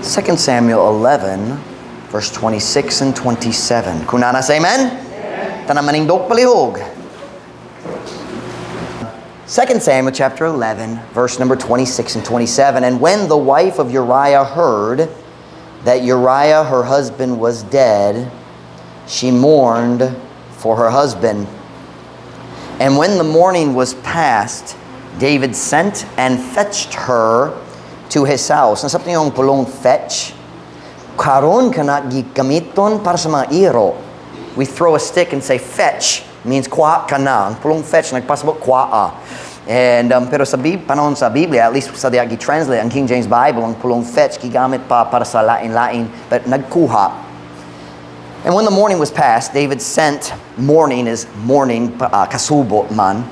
2 Samuel 11, verse 26 and 27. Kung naa na, say amen? Tanan manindog palihog. 2 Samuel chapter 11, verse number 26 and 27. And when the wife of Uriah heard that Uriah her husband was dead, she mourned for her husband. And when the mourning was past, David sent and fetched her to his house. Nasabtan niyo ang pulong "fetch"? Karon kana gigamiton para sa mga iro. We throw a stick and say "fetch" means kuha ka na. Ang pulong "fetch" nagpasabot kuha. And pero sa panahon sa Biblia, at least sa diya gi-translate ang King James Bible, ang pulong "fetch" gigamit pa para sa lain-lain, but nagkuha. And when the mourning was past, David sent, mourning is mourning, kasubo man.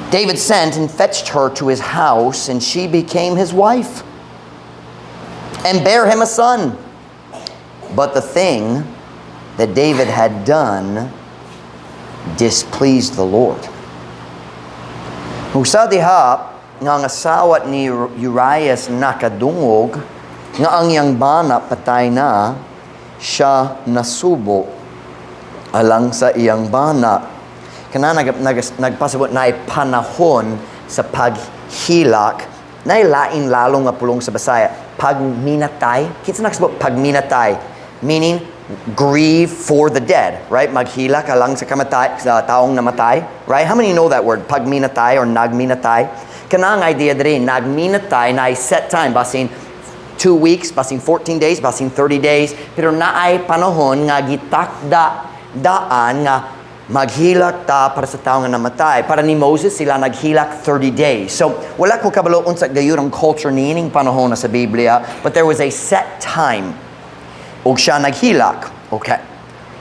David sent and fetched her to his house, and she became his wife and bare him a son. But the thing that David had done displeased the Lord. Ug sa diha nga ang asawa ni Urias nakadungog nga ang iyang bana patay na, siya nasubo alang sa iyang bana. Kana nagpasabot na panahon sa paghilak na lain lalo nga pulong sa Bisaya. Pagminatay. Kinsa nakasabot pagminatay? Meaning, grieve for the dead, right? Maghilak alang sa kamatay, sa taong namatay, right? How many know that word? Pagminatay or nagminatay? Kanang idea diri, nagminatay na set time, basin 2 weeks, basin 14 days, basin 30 days, pero naay panahon nga gitakda daan nga maghilak ta para sa tao nga namatay. Para ni Moses, sila naghilak 30 days. So, wala ko kabalo unsa gayud ang culture niining panahon na sa Biblia, but there was a set time. Ug siya naghilak. Okay.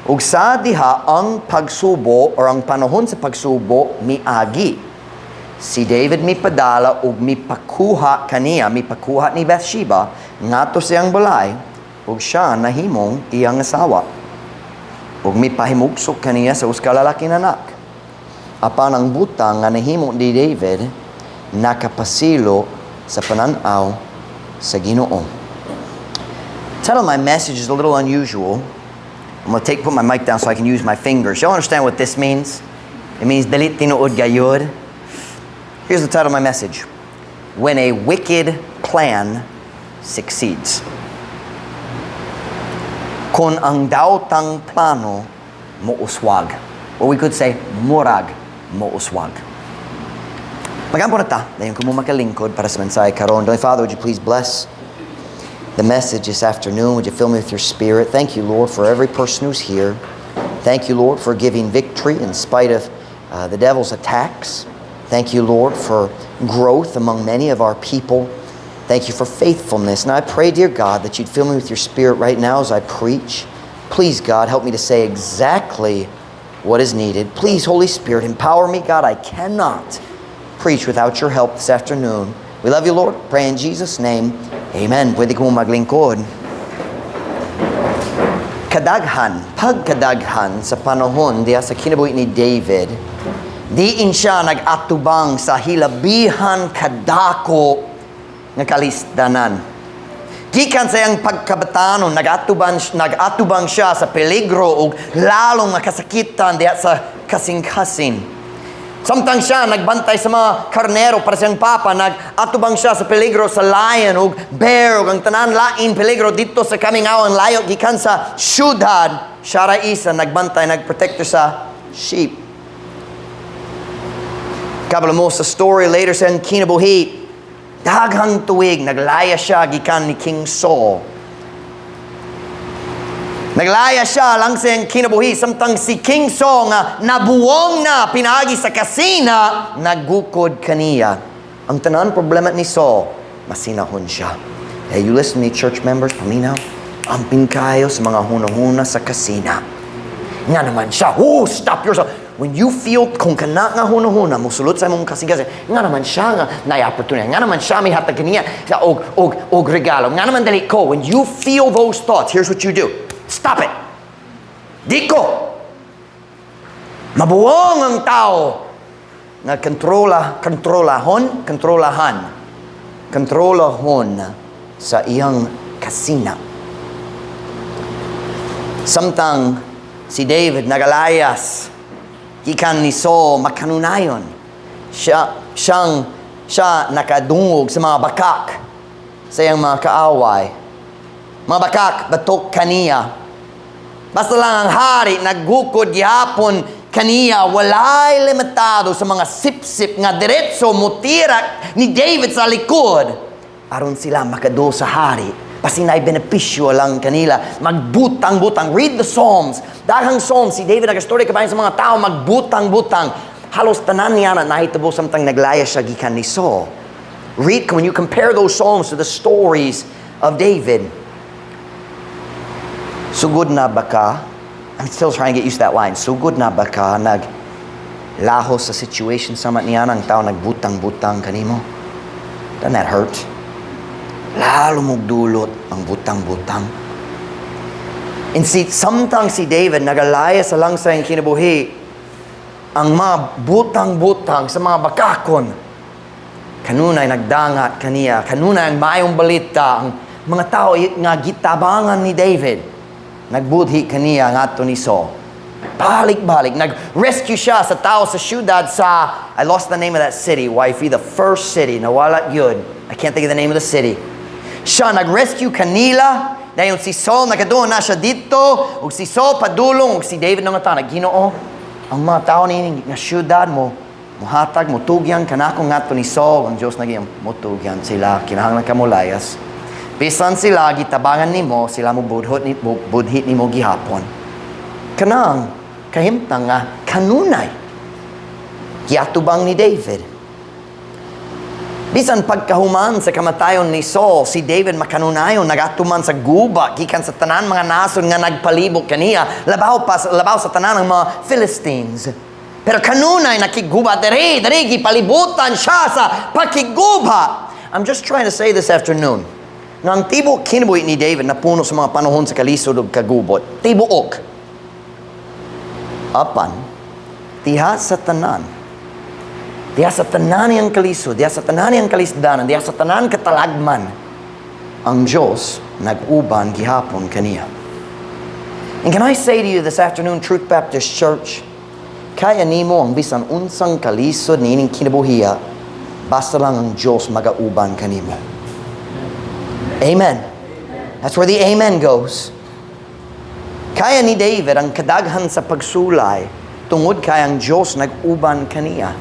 Ug sa diha ang pagsubo or ang panahon sa pagsubo miagi. Si David mipadala ug mipakuha kaniya, mipakuha ni Bathsheba ngadto sa iyang balay ug siya nahimong iyang asawa. Ug mipahimugsok kaniya sa usa ka lalaki nga anak. Apan ang butang nga nahimo ni David nakapasilo sa pananaw sa Ginoo. Title of my message is a little unusual. I'm gonna take put my mic down so I can use my fingers. Y'all understand what this means? It means dili tinuod gayud. Here's the title of my message: When a Wicked Plan Succeeds. Kung ang daotang plano mouswag. Or we could say, murag mouswag. Magampo na ta, dayon ko mo makalingkod para sa mensahe karon. Heavenly Father, would you please bless the message this afternoon? Would you fill me with your Spirit? Thank you, Lord, for every person who's here. Thank you, Lord, for giving victory in spite of the devil's attacks. Thank you, Lord, for growth among many of our people. Thank you for faithfulness. And I pray, dear God, that you'd fill me with your Spirit right now as I preach. Please, God, help me to say exactly what is needed. Please, Holy Spirit, empower me. God, I cannot preach without your help this afternoon. We love you, Lord. Pray in Jesus' name. Amen. Pwede ko maglingkod. Kadaghan, pagkadaghan sa panahon diha sa kinabuhi ni David, diin siya nag-atubang sa hilabihan kadako nga kalisdanan. Gikan sa iyang pagkabatanon, nag-atubang siya sa peligro ug lalong makasakitan diha sa kasing-kasing. Samtang siya nagbantay sa mga karnero para sa iyang papa, nag-atubang siya sa peligro sa lion ug bear ug ang tanan lain peligro dito sa kamingawan layo gikan sa syudad. Siya ra isa nagbantay, nagprotekto sa sheep. Kabalo mo sa story later sa iyang kinabuhi, daghang tuig naglaya siya gikan ni King Saul. Naglaya siya lang sa iyang kinabuhi samtang si King Saul nga nabuwong na pinaagi sa kasina nagukod kaniya. Ang tanan problema ni Saul, masinahon siya. Hey, you listen to me, church members, paminaw. Amping kayo sa mga hunahuna sa kasina. Nga naman siya, oh, stop yourself. When you feel kung kana nga hunahuna, musulot sa imong kasing-kasing, nga naman siya nga naay opportunity, nga naman siya may hatag kaniya sa og regalo, nga naman dali ko. When you feel those thoughts, here's what you do. Stop it. Di ko. Mabuwong ang tao nga kontrola, kontrolahon, kontrolahan. Kontrolahon sa iyang kasing-kasing. Sa iyang kasina. Samtang si David nagalayas gikan ni Saul, makanunayon siya nakadungog sa mga bakak sa iyang mga kaaway. Mga bakak batok kaniya. Basta lang ang hari naggukod gihapon kaniya, walay limitado sa mga sipsip nga diretso mutira ni David sa likod aron sila makadul sa hari. Basin nay benepisyo lang kanila. Magbutang-butang. Read the Psalms. Daghang Psalms. Si David nag-story kabahin sa mga tao, magbutang-butang. Halos tanan niya na nahitabo samtang naglayas siya gikan ni Saul. Read when you compare those Psalms to the stories of David. Sugod na ba ka? I'm still trying to get used to that line. Sugod na ba ka nag lahos sa situation sama niya ng tao nagbutang-butang kanimo? Doesn't that hurt? Lalo mong dulot ang butang-butang. And si, samtang si David nagalaya sa langsay ang kinabuhi, ang mga butang-butang sa mga bakakon, kanunay nagdangat kaniya, kanunay ang maayong balita, ang mga tao nga gitabangan ni David, nagbudhi kaniya ngadto ni Saul. Balik-balik, nag-rescue siya sa tao sa syudad sa, I lost the name of that city, wifey, the first city, nawala yun. I can't think of the name of the city. Siya nag-rescue kanila, dayon si Saul nakaduol na siya dito, ug si Saul padulong, ug si David nangutana, "Ginoo, ang mga tao ni nga syudad mo, muhatag, mutugyan kanako ngadto ni Saul?" Ang Diyos naging mutugyan sila, kinahanglan ka molayas. Bisan sila gitabangan nimo, sila mo budhot ni budhit nimo gihapon. Kanang kahimtang nga kanunay giatubang ni David. Bisan pagkahuman sa kamatayon ni Saul, si David makanunayon nagatuman sa guba gikan sa tanan mga nasod nga nagpalibot kaniya, labaw pa labaw sa tanan ng mga Philistines. Pero kanunay nakiguba diri, diri gipalibutan siya sa pakiguba. I'm just trying to say this afternoon, nga ang tibuok kinabuhi ni David napuno sa mga panahon sa kalisod ug kagubot. Tibuok. Apan, diha sa tanan niyang kalisod, diha sa tanan niyang kalisdanan, diha sa tanan katalagman, ang Diyos nag-uban gihapon kaniya. And can I say to you this afternoon, Truth Baptist Church, kaya nimo ang bisan unsang kalisod niining kinabuhiya, basta lang ang Diyos magauban kanimo. Amen. That's where the amen goes. Kaya ni David ang kadaghan sa pagsulay tungod kay ang Diyos nag-uban kaniya.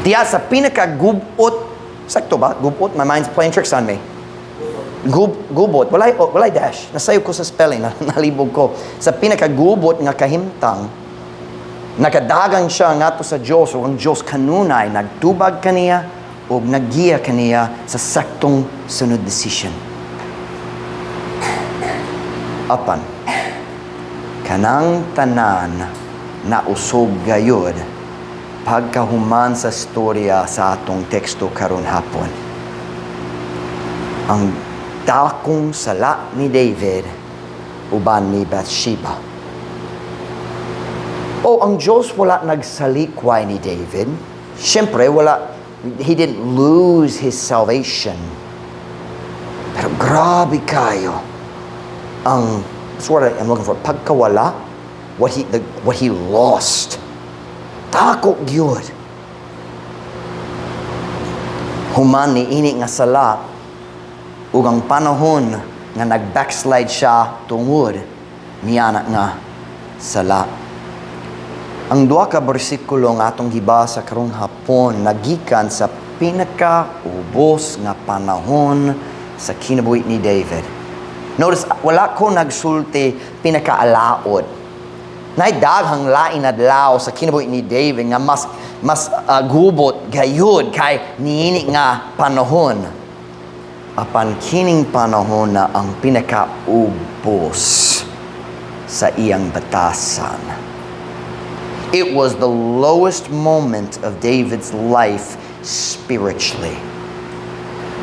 Diya sa pinakagubot, sakto ba? Gubot? My mind's playing tricks on me. Gubot. Walay, oh, walay dash. Nasayop ko sa spelling. Nalibog ko. Sa pinakagubot nga kahimtang, nakadagan siya ngadto sa Diyos o ang Diyos kanunay nagtubag kaniya o naggiya kaniya sa saktong sunod decision. Apan, kanang tanan na usog gayud pagkahuman sa storya sa atong teksto karon hapon. Ang dakong sala ni David uban ni Bathsheba. O ang Diyos wala nagsalikway ni David. Siyempre, wala, he didn't lose his salvation. Pero grabe kayo ang, that's what I'm looking for, pagkawala, what he lost. Dako gyud. Human ni ini nga sala ug ang panahon nga nag-backslide siya tungod niana nga sala. Ang duha ka bersikulo nga atong gibasa karong hapon nagikan sa pinaka-ubos nga panahon sa kinabuhi ni David. Notice, wala ko nagsulti pinakaalaod. Nay daghang lain adlaw sa kinabuhi ni David nga mas mas gubot gayud kay niini nga panahon. Apan kining panahon na ang pinakaubos sa iyang batasan. It was the lowest moment of David's life spiritually.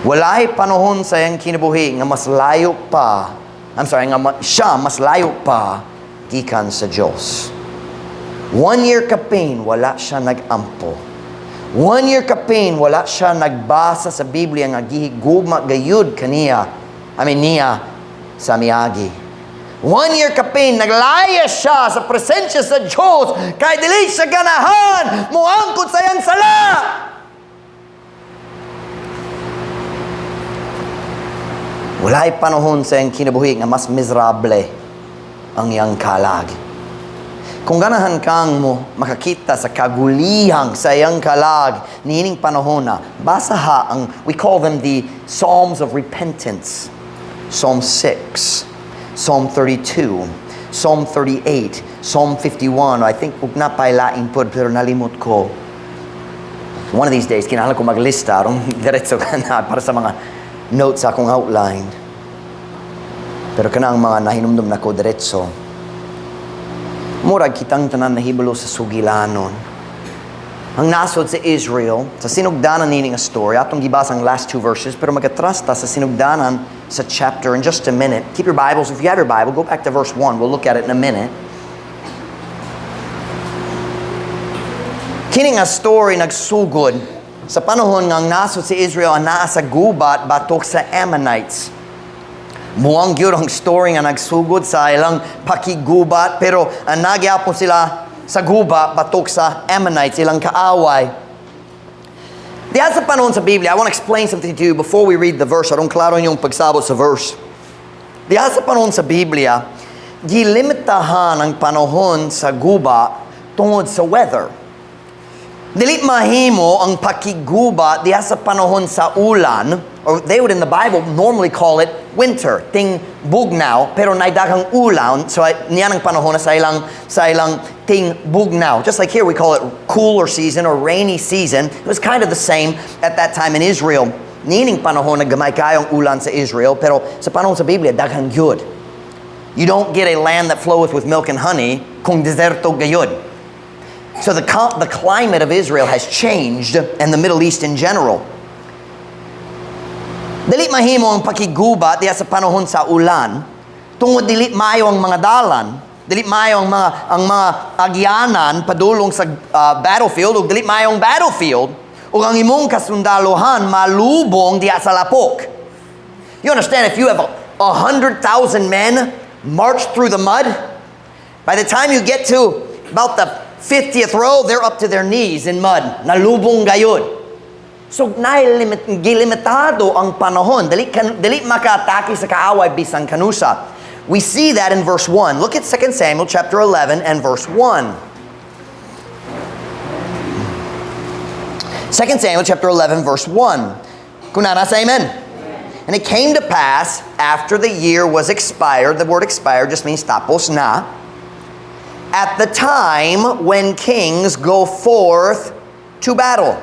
Walay panahon sa iyang kinabuhi nga mas layo pa, I'm sorry, nga siya mas layo pa gikan sa Diyos. One year kapin, wala siya nag-ampo. One year kapin, wala siya nagbasa sa Biblia nga gihigugma gayud kaniya. I mean niya sa miagi. One year kapin, naglayas siya sa presensya sa Diyos kay dili siya ganahan moangkon sa iyang sala. Wala'y panahon sa iyang kinabuhi nga mas miserable ang iyang kalag. Kung ganahan kang mo makakita sa kagulihang sa iyang kalag niining panahon na, basa ha ang, we call them the Psalms of Repentance. Psalm 6, Psalm 32, Psalm 38, Psalm 51. I think ug napailain pod pero nalimot ko. One of these days, kinahanglan ko maglista aron diretso ka na para sa mga notes sa akong outline. Pero kanang mga nahinumdum nako diretso. Murag kitang tanan nahibalo sa sugilanon. Ang nasod sa Israel, sa sinugdanan nini nga story, atong gibasa ang last two verses, pero magatras ta sa sinugdanan sa chapter in just a minute. Keep your Bibles. If you have your Bible, go back to verse 1. We'll look at it in a minute. Kini nga story nagsugod sa panahon nga ang nasod sa Israel ang naa sa gubat batok sa Ammonites. Muang gyud ang story nga nagsugod sa ilang pakigubat, pero ang nagyapon sila sa gubat batok sa Ammonites, ilang kaaway. Diha sa panahon sa Biblia, I want to explain something to you before we read the verse. Aron klaro inyong pagsabot sa verse. Diha sa panahon sa Biblia, gilimitahan ang panahon sa guba tungod sa weather. Dili mahimo ang pakiguba diha sa panahon sa ulan, or they would in the Bible normally call it winter, ting bugnaw, pero naay daghang ulan, so niya ang panahon na sa ilang ting bugnaw. Just like here we call it cooler season or rainy season. It was kind of the same at that time in Israel. Niining panahon na gamay kayong ulan sa Israel, pero sa panahon sa Biblia, daghang gyud. You don't get a land that floweth with milk and honey kung deserto gayud. So the climate of Israel has changed, and the Middle East in general. Dili mahimo ang pakiguba diha sa panahon sa ulan, tungod dili maayo ang mga dalan, dili maayo ang mga agyanan padulong sa battlefield, ug dili maayo ang battlefield, ug ang imong kasundalohan malubong diha sa lapok. You understand, if you have 100,000 men march through the mud, by the time you get to about the 50th row, they're up to their knees in mud. Nalubong gayud. So, nailimit, gilimitado ang panahon. Dili, dili makaatake sa kaaway bisan kanusa. We see that in verse 1. Look at 2 Samuel chapter 11 and verse 1. 2 Samuel chapter 11 verse 1. Kunana, say amen. And it came to pass after the year was expired, the word "expired" just means tapos na, at the time when kings go forth to battle.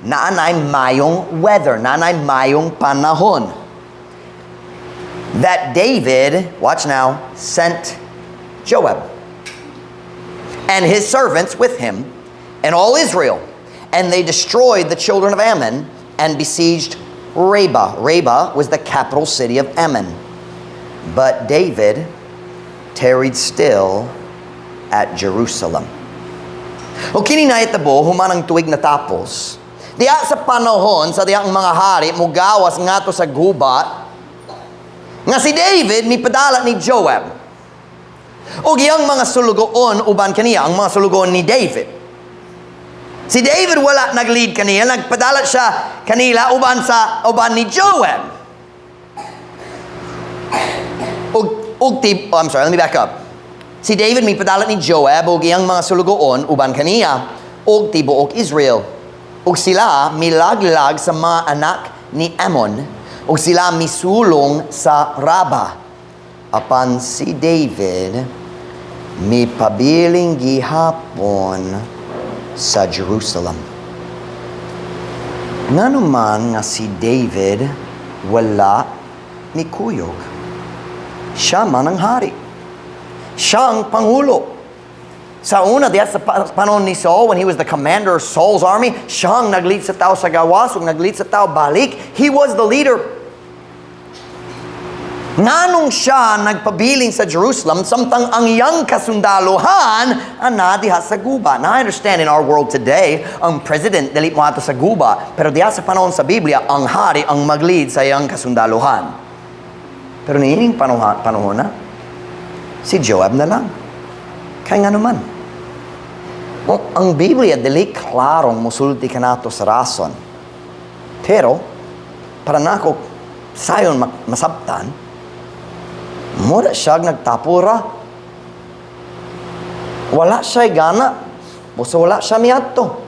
Naanay mayong weather, naanay mayong panahon. That David, watch now, sent Joab and his servants with him and all Israel. And they destroyed the children of Ammon and besieged Rabbah. Rabbah was the capital city of Ammon. But David tarried still at Jerusalem. O kini nahitabo human ang tuig natapos. Diha sa panahon sa dihang mga hari mugawas ngadto sa gubat nga si David mipadala ni Joab ug iyang mga sulugoon uban kaniya, ang mga sulugoon ni David. Si David wala nag-lead kaniya, nagpadala siya kanila uban ni Joab. Ug oh, I'm sorry, let me back up. Si David mipadala ni Joab ug iyang mga sulugoon uban kaniya ug tibuok Israel. Ug sila milaglag sa mga anak ni Ammon ug sila misulong sa Raba. Apan si David mipabiling gihapon sa Jerusalem. Ngano man nga si David wala mikuyog? Siya man ang hari. Siya ang pangulo. Sa una, diya sa panahon ni Saul, when he was the commander of Saul's army, siya ang nag-lead sa tao sa gawas, ug nag-lead sa tao balik. He was the leader. Nganong siya nagpabilin sa Jerusalem samtang ang iyang kasundaluhan ana diha sa guba? Now, I understand in our world today, ang president dili moadto sa guba, pero diha sa panahon sa Biblia, ang hari ang mag-lead sa iyang kasundaluhan. Pero niining panahon na, si Joab na lang. Kaya nga naman. Well, ang Biblia dili klarong musulti kanato sa rason. Pero, para nako sayon masabtan, mura siya nagtapura. Wala siya gana. Busa wala siya miadto.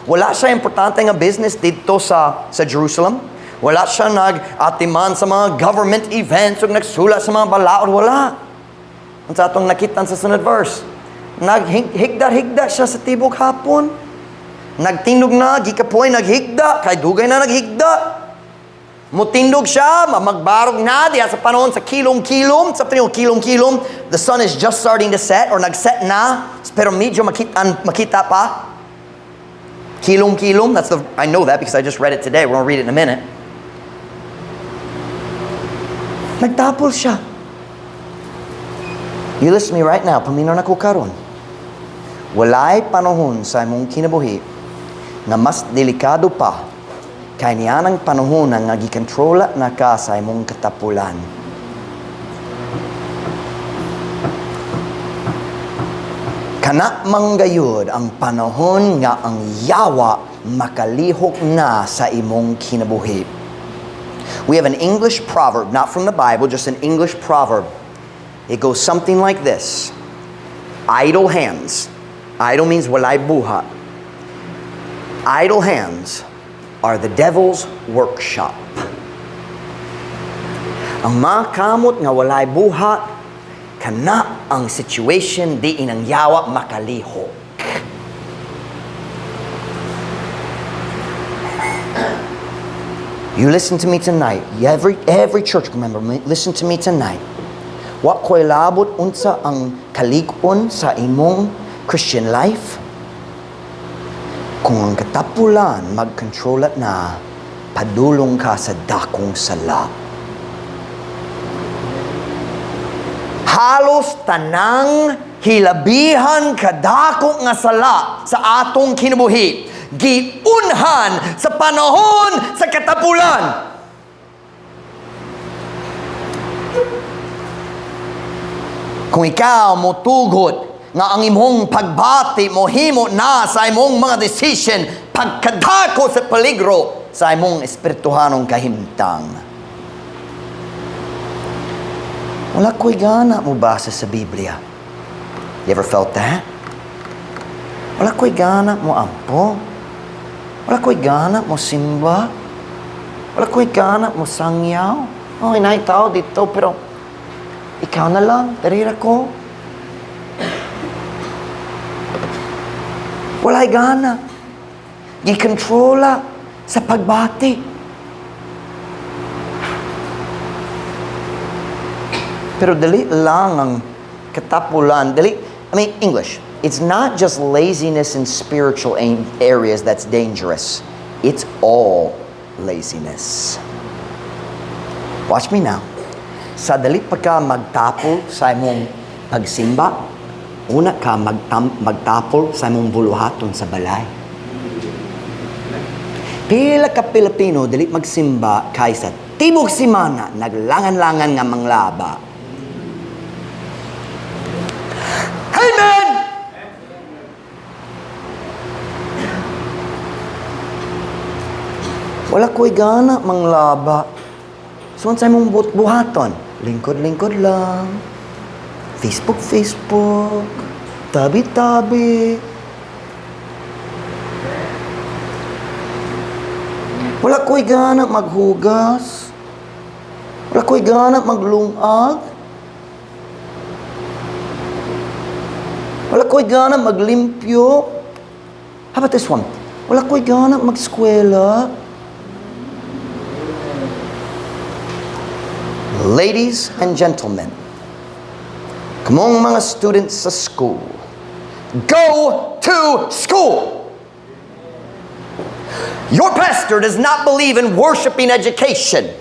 Wala siya importante nga business dito sa Jerusalem. Wala siya nag-atiman sa mga government events o nagsulat sa mga balaod. Wala. Ang sa atong nakitan sa sunod verse, naghigda-higda siya sa tibok hapon. Nagtindog na, gikapoy, naghigda. Kay dugay na naghigda. Mutindog siya, magbarog na diya sa panahon sa kilom-kilom. Sa panahon kilom-kilom, the sun is just starting to set or nag-set na, pero medyo makita pa. Kilom-kilom, I know that because I just read it today. We're gonna read it in a minute. Nagtapol siya. You listen to me right now, paminaw na ko karon. Walay panahon sa imong kinabuhi nga mas delikado pa kay niyanang panahon nga gikontrola na ka sa imong katapulan. Kana manggayud ang panahon nga ang yawa makalihok na sa imong kinabuhi. We have an English proverb, not from the Bible, just an English proverb. It goes something like this. Idle hands. Idle means walay buhat. Idle hands are the devil's workshop. Ang mga kamot nga walay buhat, kana ang situation diin ang yawa makalihok. You listen to me tonight. Every church member, listen to me tonight. Wa ko'y labot unsa ang kalig-on sa imong Christian life. Kung ang katapulan magkontrolat na, padulong ka sa dakong sala. Halos tanang hilabihan kadako nga sala sa atong kinabuhi, giunhan sa panahon sa katapulan. Kung ikaw motugot nga ang imong pagbati mohimo na sa imong mga decision pagkadako sa peligro sa imong espirituhanong kahimtang. Wala ko'y gana mo basa sa Biblia. You ever felt that? Wala ko'y gana mo ampo. Wala ko'y gana mo simba. Wala ko'y gana mo sangyaw. Oh, inay tao dito, pero ikaw na lang, darira ko. Wala'y gana. Gikontrola sa pagbati. Pero dali lang ang katapulan. Dali, I mean, English. It's not just laziness in spiritual areas that's dangerous. It's all laziness. Watch me now. Sa dali pa ka magtapol sa imong pagsimba, una ka magtapol sa imong buluhaton sa balay. Pila ka Pilipino dili magsimba kaysa tibok simana naglangan-langan nga manglaba. Amen! Wala ko'y gana manglaba. So, unsay mong buhaton? Lingkod-lingkod lang. Facebook, Facebook. Tabi-tabi. Wala ko'y gana maghugas. Wala ko'y gana maglungag. Wala ko'y gana maglimpyo. How about this one? Wala ko'y gana magskwela. Ladies and gentlemen, kamong mga students sa school, go to school! Your pastor does not believe in worshiping education.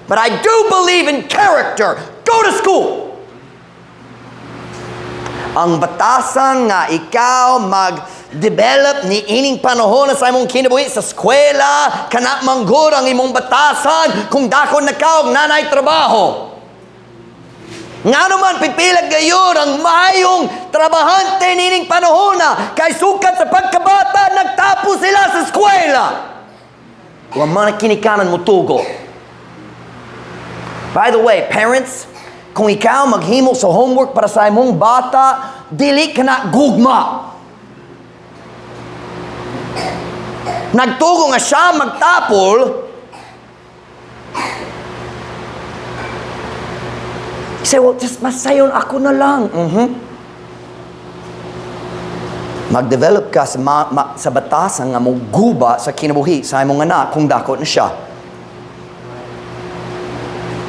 But I do believe in character. Go to school! Ang batasan nga ikaw mag-develop ni ining panahon sa imong kinabuhi sa eskwela, kana manggod ang imong batasan kung dako na ka og nanay trabaho. Nga naman pipilag gayon ang mayong trabahante nining panahon na kay sukat sa pagkabata nagtapos sila sa eskwela. Wa man kinikanan mo tugo. By the way, parents, kung ikaw maghimo sa homework para sa imong bata, dili ka na gugma. Nagtugo nga siya magtapol, you say, "Well, just masayon ako na lang." Mag-develop ka sa batasan nga moguba sa kinabuhi sa imong anak kung dako na siya.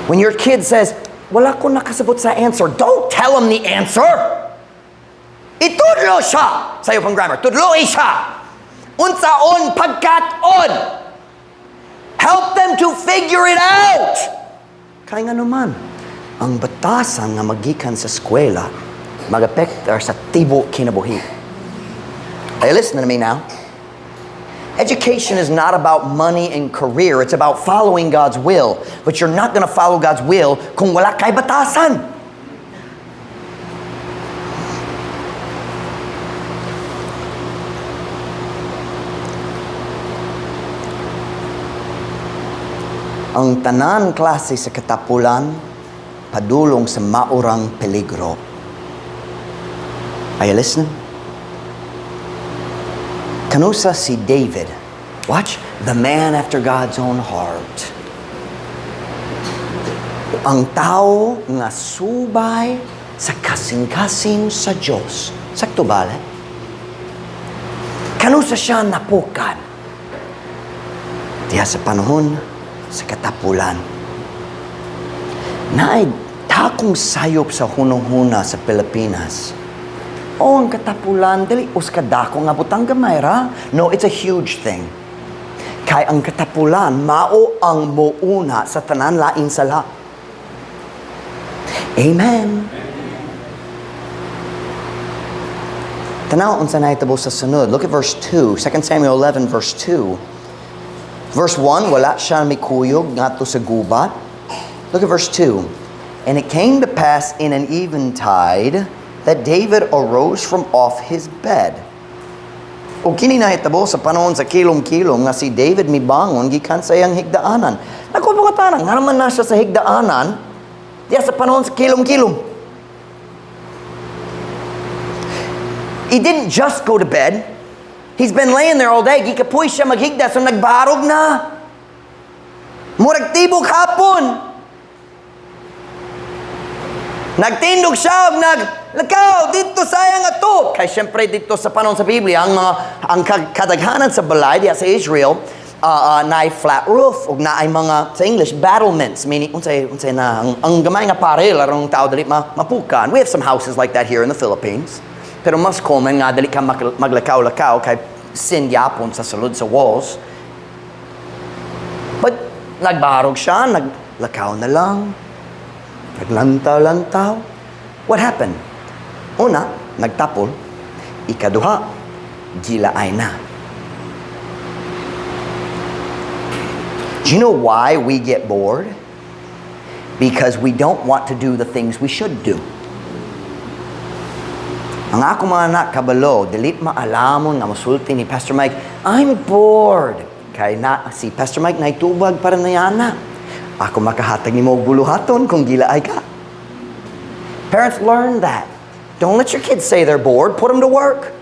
When your kid says, "Wala ko nakasabot sa answer," don't tell him the answer. Itudlo siya. Sayo pang grammar. Tudloi siya. Unsaon pagkat-on. Help them to figure it out. Kaya nga naman, ang batasan nga magikan sa eskwela, mag-apektar sa tibuok kinabuhi. Are you listening to me now? Education is not about money and career. It's about following God's will. But you're not going to follow God's will kung wala kay batasan. Ang tanan klase sa katapulan, padulong sa maurang peligro. Are you listening? Kanusa si David, watch, the man after God's own heart. Ang tao nga subay sa kasing-kasing sa Diyos. Sakto ba, le? Kanusa siya napukan? Diya sa panahon sa katapulan. Naay dakong sayop sa hunong-huna sa Pilipinas. Oh, ang katapulan, dili usa ka dako nga butang, gamay ra. No, it's a huge thing. Kay ang katapulan, mao ang muuna sa tanan laing sala. Amen. Tanaw unsa nahitabo sa sunod. Look at verse 2. 2 Samuel 11 verse 2. Verse 1, wala siya mikuyog ngadto sa gubat. Look at verse 2. And it came to pass in an eventide that David arose from off his bed. O kini nahitabo sa panahon sa kilom-kilom nga si David mibangon gikan sa iyang higdaanan. Naku, pangutana, nga naman na siya sa higdaanan diya sa panahon sa kilom-kilom. He didn't just go to bed. He's been laying there all day. Gikapoy siya maghigda, so nagbarog na. Murag tibok hapon. Nagtindog siya og naglakaw dito sa iyang atop. Kay syempre dito sa panahon sa Biblia, ang kadaghanan sa balay diya sa Israel, naay flat roof ug naay mga, sa English, battlements, meaning unsay na ang gamay nga parel aron tao dili mapukan. We have some houses like that here in the Philippines. Pero mas common nga dili ka maglakaw-lakaw kay sin gyapon sa sulod sa walls. But nagbarog siya, naglakaw na lang. Naglantaw-lantaw. What happened? Una, nagtapol. Ikaduha, gilaay na. Do you know why we get bored? Because we don't want to do the things we should do. Ang ako mga anak kabalo, dili maalamon nga musulti ni Pastor Mike, "I'm bored." Kay na, si Pastor Mike naitubag para na yana. Ako makahatag nimo og buluhaton kung gilaay ka. Parents, learn that. Don't let your kids say they're bored. Put them to work.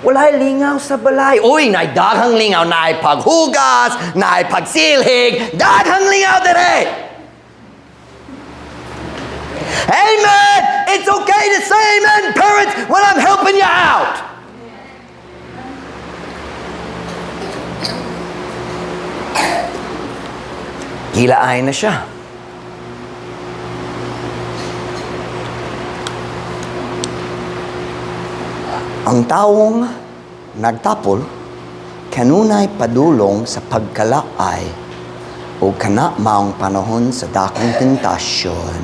Walay lingaw sa balay. Uy, naay daghang lingaw. Naay paghugas, naay pagsilhig. Daghang lingaw dire. Amen! It's okay to say amen, parents, when I'm helping you out. Gilaay na siya. Ang taong nagtapol, kanunay padulong sa pagkalaay O kana maong panahon sa dakong tentasyon.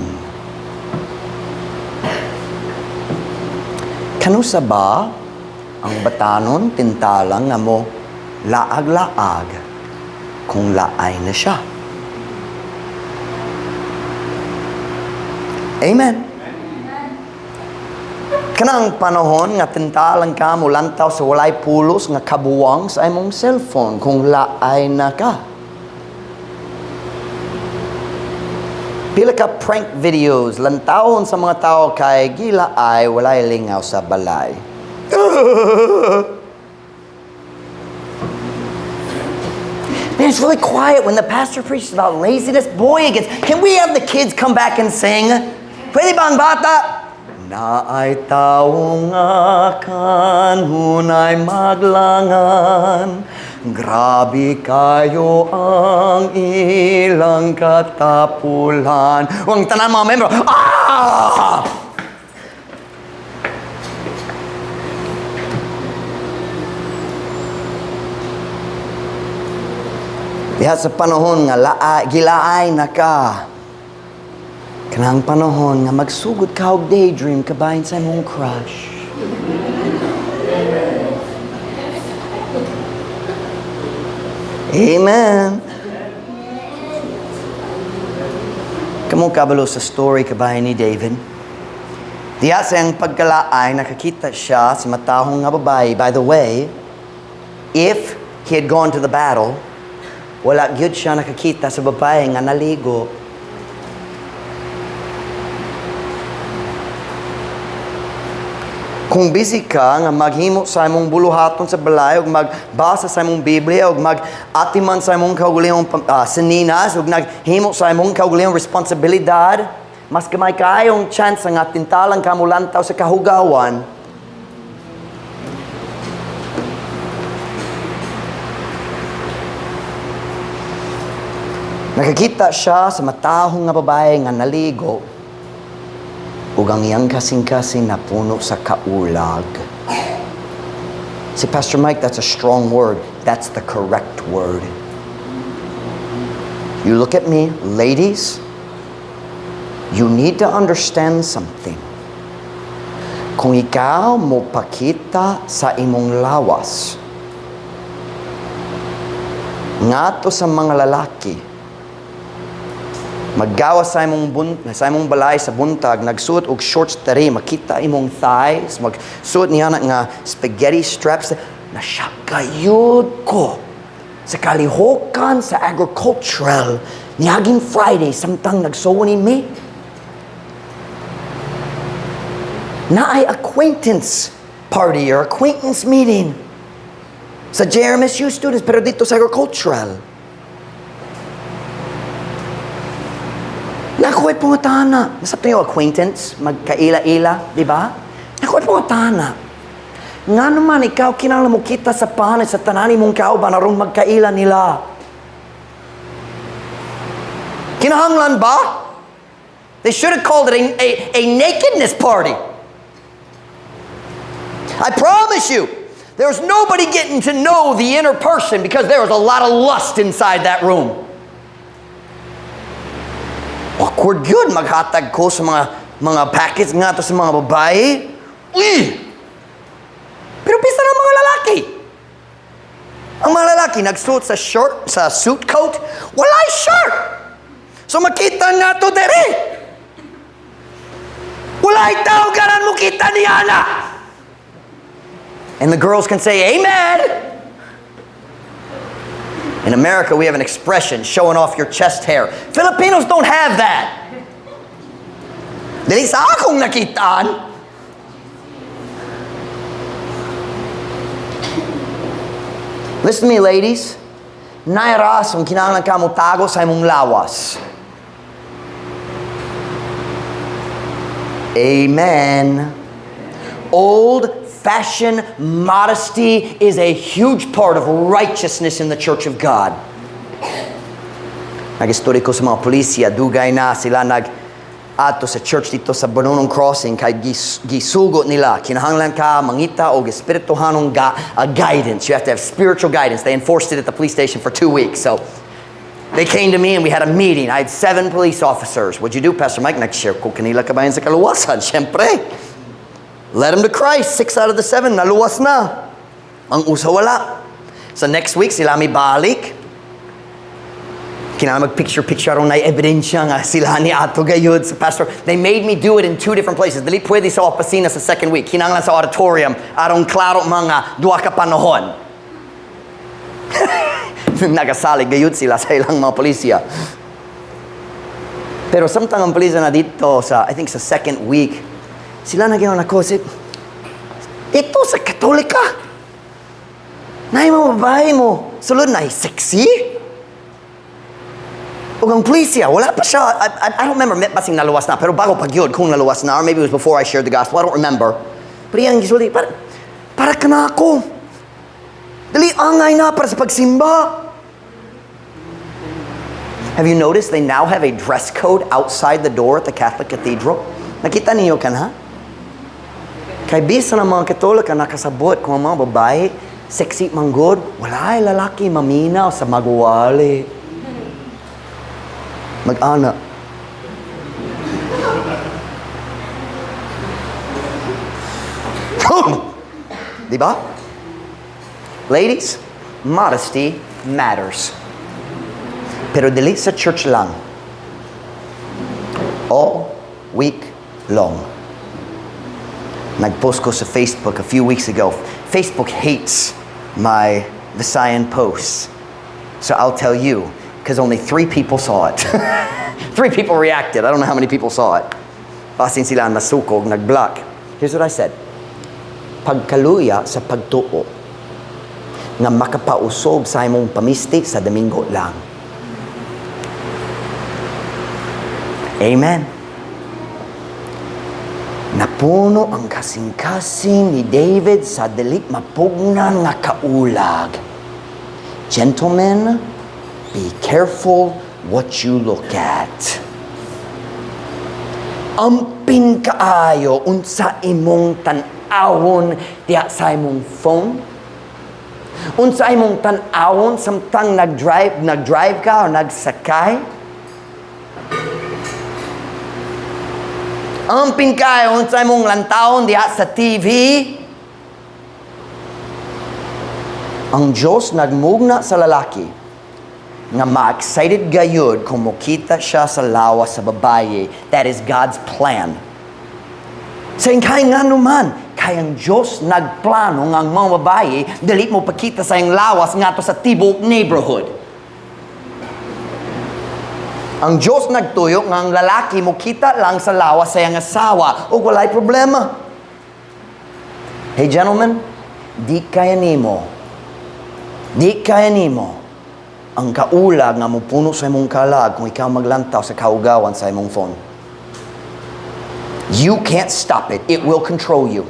Kanusa ba ang batanon tintalang nga mo laag-laag kung laay na siya? Amen. Kanang panahon nga tintalang ka mo lantaw sa walay pulos nga kabuwang sa imong cellphone kung laay na ka. Pila ka prank videos lantawon sa mga tao kay gilaay walay lingaw sa balay. Man, it's really quiet when the pastor preaches about laziness. Boy, it gets, can we have the kids come back and sing? Pwede ba ang bata? Naay tawo nga kanunay maglangan, grabe kayo ang ilang katapulan. Ang tanan mga membro, ah! Diha sa panahon nga gilaay na ka, kanang panahon nga magsugod ka og daydream kabahin sa imong crush. Amen. Kamo kabalo sa story kabahin ni David. Diha sa iyang pagkalaay, nakakita siya sa matahong nga babae. By the way, if he had gone to the battle, wala gyud siya nakakita sa babae nga naligo. Kung busy ka nga maghimo sa imong buluhaton sa balay ug magbasa sa imong Biblia ug mag-atiman sa imong kaugalingong sininas ug naghimo sa imong kaugalingong responsibilidad, mas gamay kaayong chance nga tintalang ka molantaw sa kahugawan. Nakakita siya sa matahong nga babae nga naligo ug ang iyang kasing-kasing napuno sa kaulag. Si Pastor Mike, that's a strong word. That's the correct word. You look at me, ladies, you need to understand something. Kung ikaw mo pakita sa imong lawas, ngadto sa mga lalaki, maggawas sa imong balay sa buntag, nagsuot og shorts diri, makita imong thighs, magsuot niya na nga spaghetti straps, na-shock gayud ko sa kalihokan sa agricultural niaging Friday samtang nagsuo ni mi. Naay acquaintance party or acquaintance meeting sa JRMSU students, pero dito sa agricultural. Nakuha pangutana. Nasabto yung acquaintance, magkaila-ila, di ba? Nakuha pangutana. Nga naman, ikaw, kinahanglan mo kita sa panay, sa tanani mong kauban, aron magkaila nila. Kinahanglan ba? They should have called it a nakedness party. I promise you, there's nobody getting to know the inner person because there was a lot of lust inside that room. Awkward yun, maghatag ko sa mga packets nga to sa mga babae. Uy! Pero bisa ng mga lalaki. Ang mga lalaki nagsuot sa shirt, sa suit coat, walay shirt. So makita nga to dere. Walay tao garan mo kita ni Ana. And the girls can say, "Amen." In America, we have an expression, showing off your chest hair. Filipinos don't have that. Dili sa akong nakitaan. Listen to me, ladies. Naay rason kinahanglan ka mo tago sa imong lawas. Amen. Old-fashioned modesty is a huge part of righteousness in the church of God. Nag-istorya ko sa mga pulisya, dugay na sila nag ato sa church dito sa Bononong Crossing kay gisugot nila. Kinahanglan ka mangita og espirituhanong guidance. You have to have spiritual guidance. They enforced it at the police station for 2 weeks. So, They came to me and we had a meeting. I had seven police officers. What'd you do, Pastor Mike? Nag-share ko kanila kabahin sa kaluwasan. Siyempre. Led them to Christ. Six out of the seven, naluwas na. Ang usa, wala. So next week, sila mi balik. Kinahanglan mag-picture-picture aron naay ebidensya nga sila ni ato gayud sa pastor. They made me do it in two different places. Dili pwede sa opisina sa second week. Kinahanglan sa auditorium aron klaro mga duha ka panahon. Nagasalig gayud sila sa ilang mga polisiya. Pero samtang ang polisiya na dito sa, I think, sa second week, sila nag ako, si, ito sa Katolika. Naay mga babae mo. Sulod na, sexy. Ug ang polisiya, wala pa siya, I don't remember, basing naluwas na, pero bago pa gyud kung naluwas na, or maybe it was before I shared the gospel, I don't remember. Pero iyang gisulti, para ka na ako. Dili angay na para sa pagsimba. Have you noticed they now have a dress code outside the door at the Catholic Cathedral? Nakita ninyo kan ha? Kay bisan ang mga Katolika nakasabot kung ang mga babae sexy manggod, wala ay lalaki maminaw sa maguwali. Mag-ana. Di ba? Ladies, modesty matters. Pero dili sa church lang. All week long. Nag-post ko sa Facebook a few weeks ago. Facebook hates my Visayan posts. So I'll tell you, because only three people saw it. Three people reacted. I don't know how many people saw it. Basin sila nasukog, nag-block. Here's what I said. Pagkaluya sa pagtuo nga makapausog sa imong pamisti sa Domingo lang. Amen. Napuno ang kasing-kasing ni David sa dili mapugnan nga kaulag. Gentlemen, be careful what you look at. Ampin kaayo unsa imong tan-awon diha sa imong phone. Unsa imong tan-awon samtang nag-drive ka o nagsakay. Ampin kaayo unsa imong lantawon diha sa TV. Ang Diyos nagmugna sa lalaki nga ma-excited gayud kung mokita siya sa lawas sa babaye. That is God's plan. Sa kay nga naman, kay ang Diyos nagplano nga ang mga babaye dili mo pakita sa iyang lawas ngadto sa tibok neighborhood. Ang Diyos nagtuyo nga ang lalaki mo kita lang sa lawas sa iyang asawa ug walay problema. Hey gentlemen, di kaya nimo. Di kaya nimo ang kaulag nga mopuno sa imong kalag kung ikaw maglantaw sa kaugawan sa imong phone. You can't stop it. It will control you.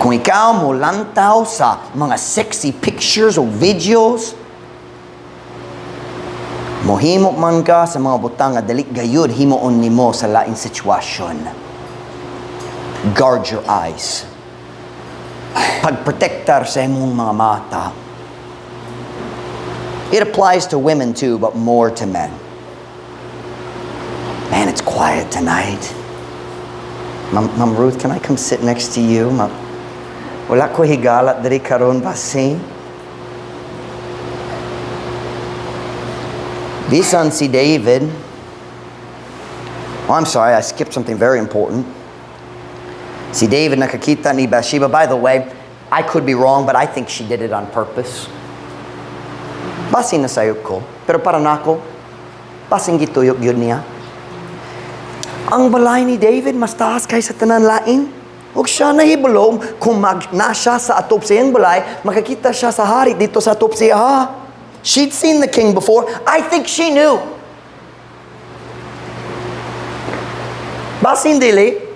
Kung ikaw mo lantaw sa mga sexy pictures o videos, mohimo man ka sa mga butang nga dili gayud himuon nimo sa laing sitwasyon. Guard your eyes. Pagprotektar sa imong mga mata. It applies to women too, but more to men. Man, it's quiet tonight. Ma'am Ruth, can I come sit next to you? Ma'am, wala ko higala diri karon basin. Bisan si David. Oh, I'm sorry, I skipped something very important. Si David nakakita ni Bathsheba. By the way, I could be wrong, but I think she did it on purpose. Basin na sayop ko, pero para nako, basin gituyok yun niya. Ang balay ni David mas taas kaysa tanan lain. Ug siya nahibalo kung mag, na siya sa atop sa iyang balay, makakita siya sa hari dito sa atop siya. Ha? She'd seen the king before. I think she knew. Basin dili.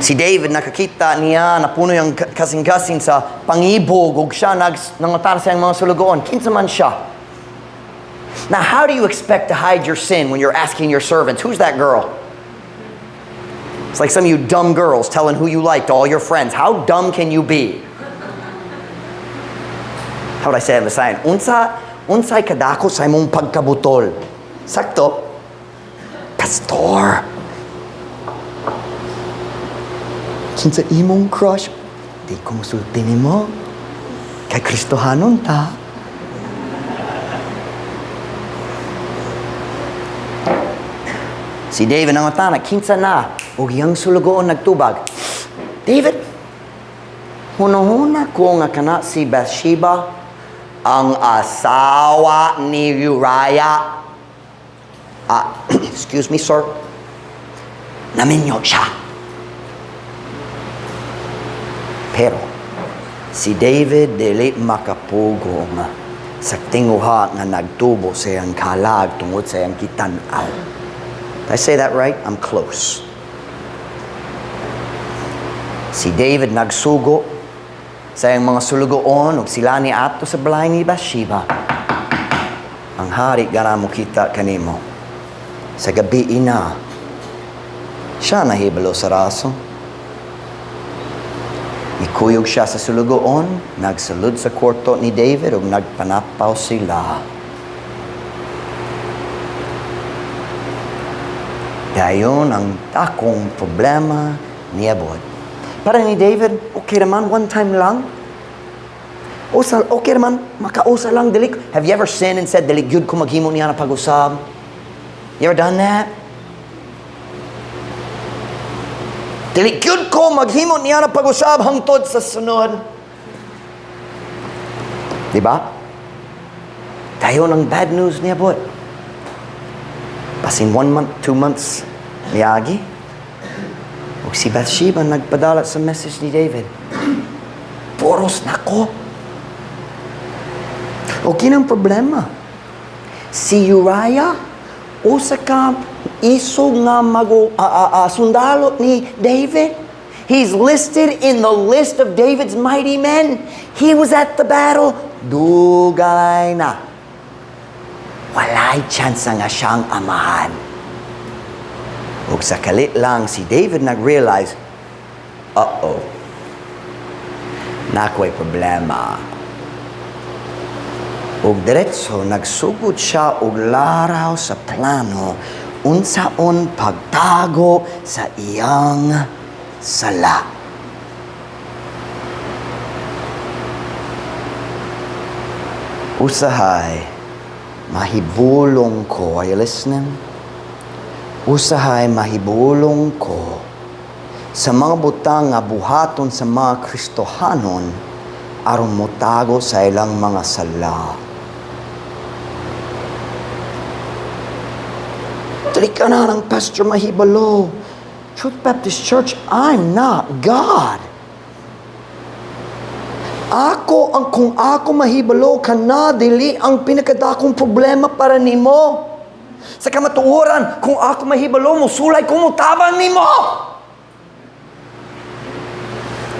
Si David nakakita niya napuno yung kasing-kasing sa pangibog ug siya nangutan sa iyang mga sulugoon. Kinsa man siya. Now, how do you expect to hide your sin when you're asking your servants, "Who's that girl?" It's like some of you dumb girls telling who you like to all your friends. How dumb can you be? How would I say it in Visayan? Unsa, unsay kadako sa imong pagkabutol? Sakto? Pastor. Kinsa imong crush? Di ko musulti nimo. Kay Kristohanon ta. Si David nangutana, "Kinsa na?" Ug iyang sulugoon nagtubag, "David, hunahuna ko nga kana si Bathsheba, ang asawa ni Uriah." Ah, excuse me, sir. Naminyo siya. Pero si David dili makapugong sa tinguha nga nagtubo sa iyang kalag tungod sa iyang gitan-aw. Did I say that right? I'm close. Si David nagsugo sa iyang mga sulugoon ug sila niadto sa balay ni Bathsheba. "Ang hari gana mo kita kanimo." Sa gabi ina, siya nahibalo sa rason. Ikuyog siya sa sulugoon, nagsulod sa kwarto ni David ug nagpanapaw sila. Dayon ang dakong problema niabot. Para ni David, okay naman, one time lang. Usa, okay naman, makausa lang, dili. Have you ever sinned and said, "Dili gyud ko maghimo niya na pag-usab"? You ever done that? "Dili gyud ko maghimo niya na pag-usab hangtod sa sunod." Di ba? Dayon ang bad news niabot. Basin one month, 2 months, miagi. Ug si Bathsheba nagpadala sa message ni David, "Poros nako." O kinang problema. Si Uriah, usa ka isog nga mago, sundalo ni David. He's listed in the list of David's mighty men. He was at the battle. Dugay na. Walay chance nga siyang amahan. Ug sa kalit lang si David nag-realize, "Uh-oh, nakoy problema." Ug diretso nagsugod siya og laraw sa plano unsaon pagtago sa iyang sala. Usahay, mahibulong ko. Are you listening? Usahay, mahibulong ko sa mga butang nga buhaton sa mga Kristohanon aron motago sa ilang mga sala. Dili ka na ng pastor mahibalo. Truth Baptist Church, I'm not God. Ako ang kung ako mahibalo kana dili ang pinakadakong problema para nimo. Sa kamatuoran, kung ako mahibalo mo, sulay ko mo tabang nimo.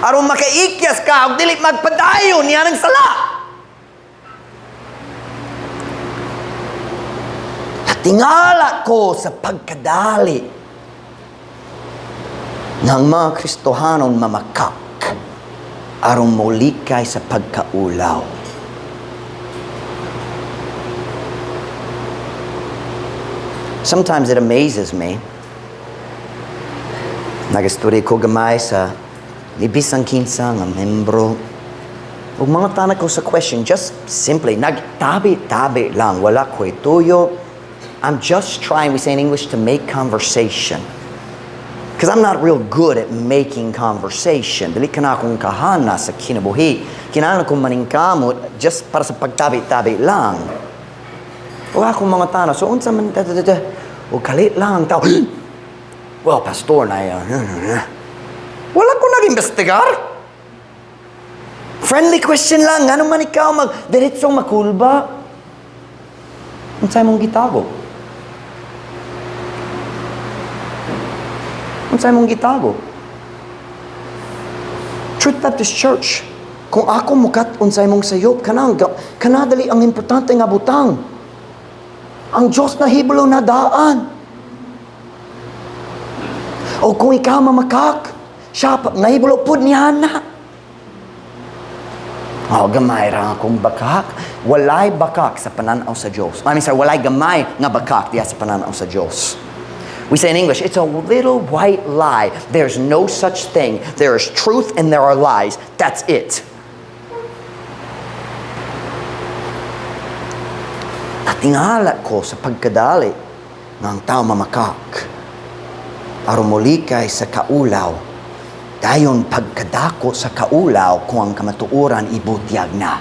Aron makaikyas ka ug dili magpadayon niya ng sala. Natingala ko sa pagkadali ng mga Kristohanon mamakak aron molikay sa pagkaulaw. Sometimes it amazes me. Nagastorya ko gamay sa bisan kinsa nga membro. Ug mangutana ko sa question, just simply, nagtabi-tabi lang, wala ko'y tuyo. I'm just trying, we say in English, to make conversation. Because I'm not real good at making conversation. Dili ka na akong kahana sa kinabuhi. Kinahanglan kong maningkamot just para sa pagtabi-tabi lang. O akong mangutana, "So unsa man da, da, da, da?" O kalit lang ang tao. "Well, pastor, na Wala ko nag-imbestigar. Friendly question lang. Ano man ikaw mag diretsong makulba? Unsay mong gitago? Unsay mong gitago? Truth Baptist Church, kung ako mukat unsay mong sayop, kanang kanadali ang importante nga butang. Ang Diyos na hibalo na daan. O kung ikaw mamakak, siya pa, nahibalo pud niya na. Oh, gamay ra akong bakak. Walay bakak sa pananaw sa Diyos. I mean, sorry, walay gamay nga bakak diya sa pananaw sa Diyos. We say in English, "It's a little white lie." There's no such thing. There is truth and there are lies. That's it. Natingala ko sa pagkadali nga ang tao mamakak aron molikay sa kaulaw. Dayon pagkadako sa kaulaw kung ang kamatuoran ibutyag na.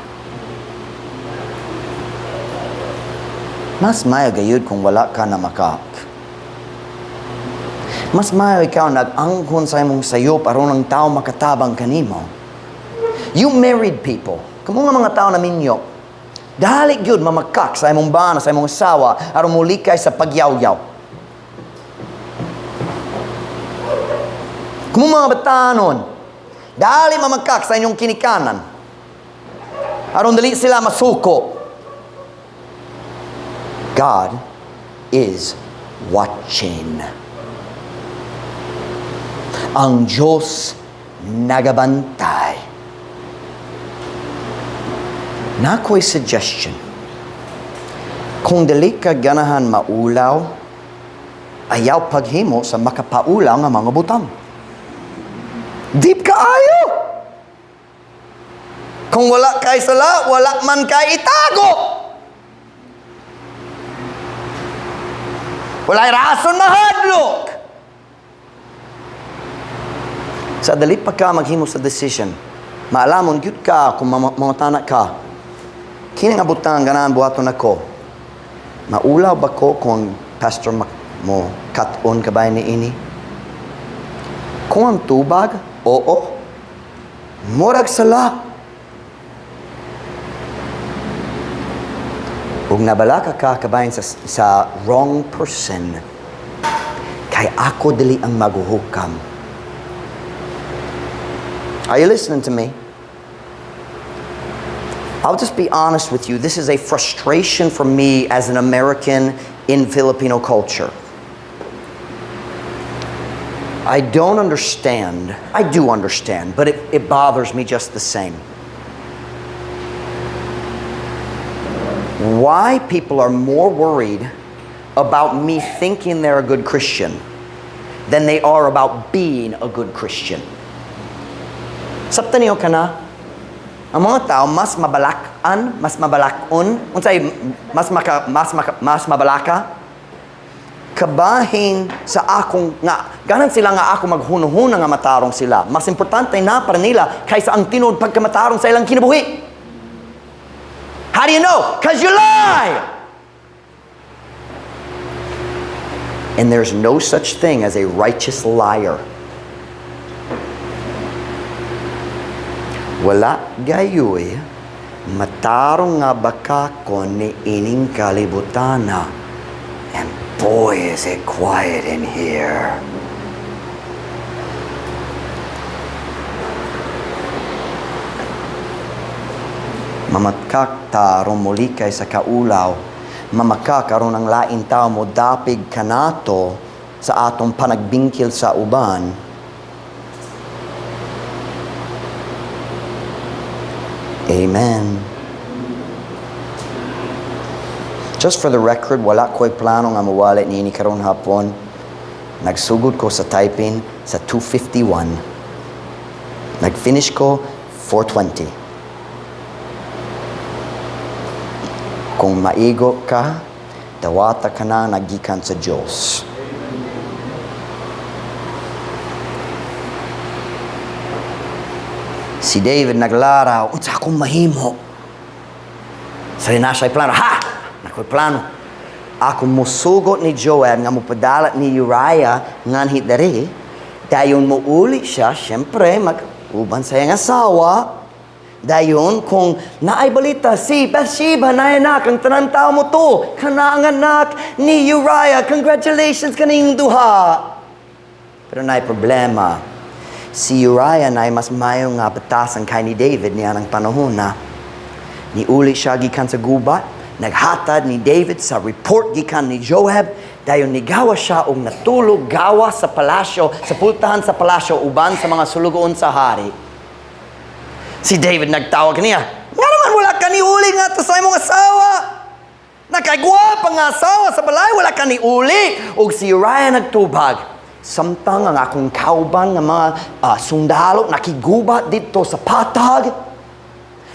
Mas mayo gayud kung wala ka namakak. Mas mayo ikaw nag-angkon sa imong sayop aron ang tao makatabang kanimo. You married people, kamo nga mga tao na minyo, dali gyud mamakak sa imong bana, sa imong asawa, aron molikay sa pagyawyaw. Kamo mga batanon, dali mamakak sa inyong kinikanan aron dali sila masuko. God is watching. Ang Diyos nagabantay. Naa ko'y suggestion. Kung dili ka ganahan maulaw, ayaw paghimo sa makapaulaw nga mga butang. Deep kaayo! Kung wala kay sala, wala man kay itago. Walay rason mahadlok. Sa dali pa ka maghimo sa decision, maalamon gyud ka kung mangutana ka. Kini nga butang ganahan buhaton ako. Maulaw ba ko kung pastor mo kat-on ka ba ni ini? Kung ang tubag, oo. Murag sala. Ug nabalaka ka kabahin sa wrong person, kay ako dili ang maguhukam. Are you listening to me? I'll just be honest with you. This is a frustration for me as an American in Filipino culture. I don't understand. I do understand, but it bothers me just the same. Why people are more worried about me thinking they're a good Christian than they are about being a good Christian. Sabtan niyo kana? Ang mga tao mas mabalak-an, mas mabalakon, unsay mas mabalaka kabahin sa akong nga ganan sila nga ako maghunuhuna nga matarong sila. Mas importante na para nila kaysa ang tinuod pagkamatarong sa ilang kinabuhi. How do you know? 'Cause you lie. And there's no such thing as a righteous liar. Wala gayoy matarong nga bakakon ni ining kalibutana. And boy, is it quiet in here. Mamakak ta aron molikay sa kaulaw. Mamakak aron ang lain tao mo dapig kanato sa atong panagbingkil sa uban. Amen. Just for the record, wala ko'y plano nga mawali niini karon hapon. Nagsugod ko sa typing sa 2:51. Nag-finish ko 4:20. Kung maigo ka, dawata ka na nagikan sa Diyos. Si David naglaraw, unsa akong mahimo? Sa na siya'y plano. Ha! Nako'y plano. Ako musugot ni Joab nga mupadala ni Uriah nganhi diri. Dayon muuli siya, syempre, mag-uban sa iyang asawa. Dayon, kung naay balita, si Bathsheba, naay anak, ang tanan tao mo to, kana ang anak ni Uriah, congratulations kaning duha. Pero naay problema. Si Uriah naay mas mayo nga batasan kay ni David niya ng panahon na. Niuli siya gikan sa gubat, naghatad ni David sa report gikan ni Joab. Dayon nigawa siya og natulog gawa sa palasyo, sa pultahan sa palasyo uban sa mga sulugoon sa hari. Si David nagtawag niya, "Nga naman wala ka ni uli nga sa imong asawa? Nakagwapa nga asawa sa balay, wala ka ni uli." Og si Uriah nagtubag, "Samtang ang akong kauban nga mga sundalo nakiguba dito sa patag,